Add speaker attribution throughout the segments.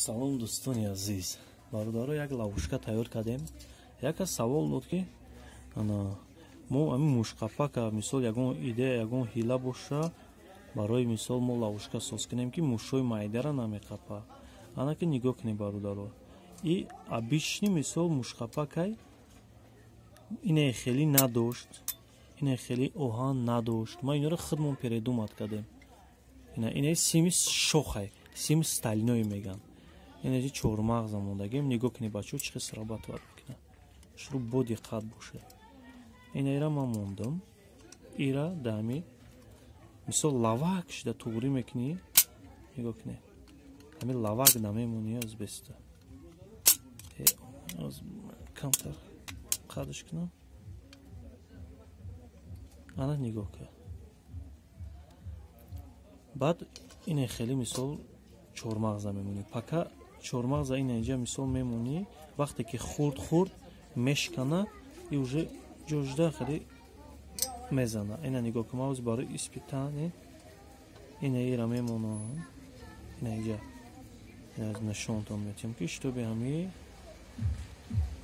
Speaker 1: Салом, дӯстони азиз, бародаро, як ловушка тайёр кардем. Яка савол буд, ки ана мо ҳамин мушқапака, мисол, ягон идея, ягон ҳила боша, барои мисол мо ловушка соз кунем, ки мушҳои майдара намеқапа. Ана ки нигоҳ кунед, бародаро, и обычный, мисол, мушқапакай, ине хеле надошт, ине хеле оҳан надошт. Ма инора худмон придумать кардем. Ина сими шохай, сими стальной меган. Инаҷи чормағза мондагим. Нигоҳ кунед, бачаҳо, чӣ хел срабатывать мекунад. Шурӯъ бо диққат бошед. Инаира ман мондам, ира дами, мисол, лавак шида туғрӣ мекунӣ. Нигоҳ кунед, ҳамин лавак намемонӣ. Аз беста камтар қадш кунам. Ана нигоҳ кар. Баъд ине хеле, мисол, чормағза мемонӣ, пока чормағза ина инҷа, мисол, мемонӣ. Вақте ки хурд хурд мешкана и уже ҷожда хеле мезана. Ина нигоҳ кун, ман барои испытание ина ира мемонам, ина инҷа нишонтон метиҳам, ки чтобы ҳами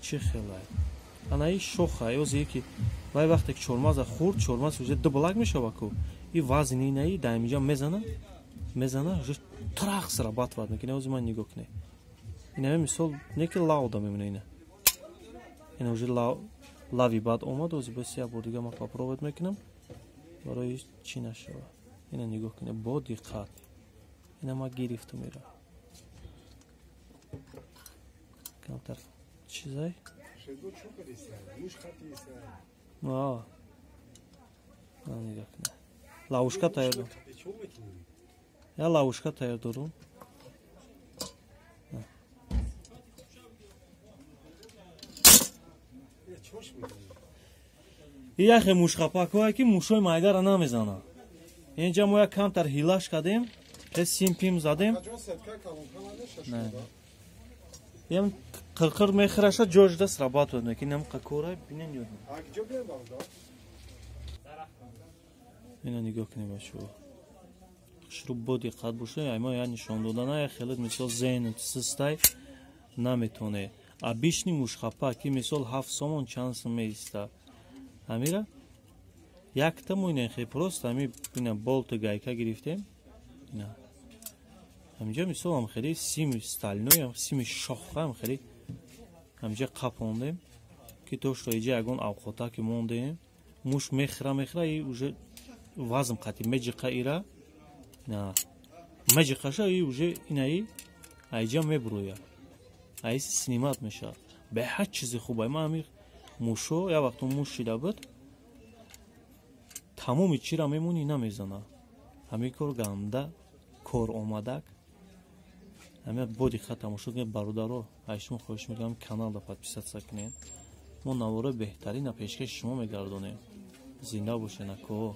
Speaker 1: чӣ хелай. Ана и шоха ёзе ки вай вақте ки чормағза хурд, чормағз уже дублак мешава ку, и вазни инаи дар инҷа мезана, мезана, уже трах срабатывать мекунад. Ҳозир ман нигоҳ кунед, ина, мисол, не ки лавда мемона, ина уже лави баъд омад. Ҳозир боз як бор дига ман попробовать мекунам, барои чӣ нашава. Ина нигоҳ кунед бо диққат. Ина ман гирифтам, ира камтар чизай. Нигоҳ кунед, ловушка тайёр дорам, я ловушка тайёр дорам. И яхе мушқапакое ки мушҳои майдара намезанад. Инҷа мо як камтар ҳилаш кардем, сим пим задем, ям қирқир мехӯраша, ҷожда срабатывать мекунем. Нам қакора бинен ё ина нигоҳ кунем, бачаҳо, шурӯъ бо диққат боша. Мо я нишон додана, я хеле, мисол, зеҳн систай наметоне. Обычный мушқапа ки, мисол, 7 сомон чанд сум меиста, ҳамира якта мо ина хе просто ҳами ина болту гайка гирифтем. Ина ҳаминҷа, мисол, ҳам хеле сими стальной, сими шоха ҳам хеле ҳаминҷа қапондем, ки то что иҷа ягон авқота ки мондем, муш мехӯра, мехӯра и уже вазм қати меҷиқа, ира на меҷиқаша, и уже инаи айҷа мебуроя, аиси снимать мешавад. Беҳад чизи хубай. Ман ҳами мушо як вақто муш шида буд, тамоми чира мемонӣ, намезана. Ҳамин кор ганда кор омадак. Ҳамин бо диққат тамошо кунед, бародаро. Аз шумо хоҳиш мекунам, каналро подписаться кунед. Мо навораи беҳтарина пешкаши шумо мегардонем. Зинда бошед, акоҳо.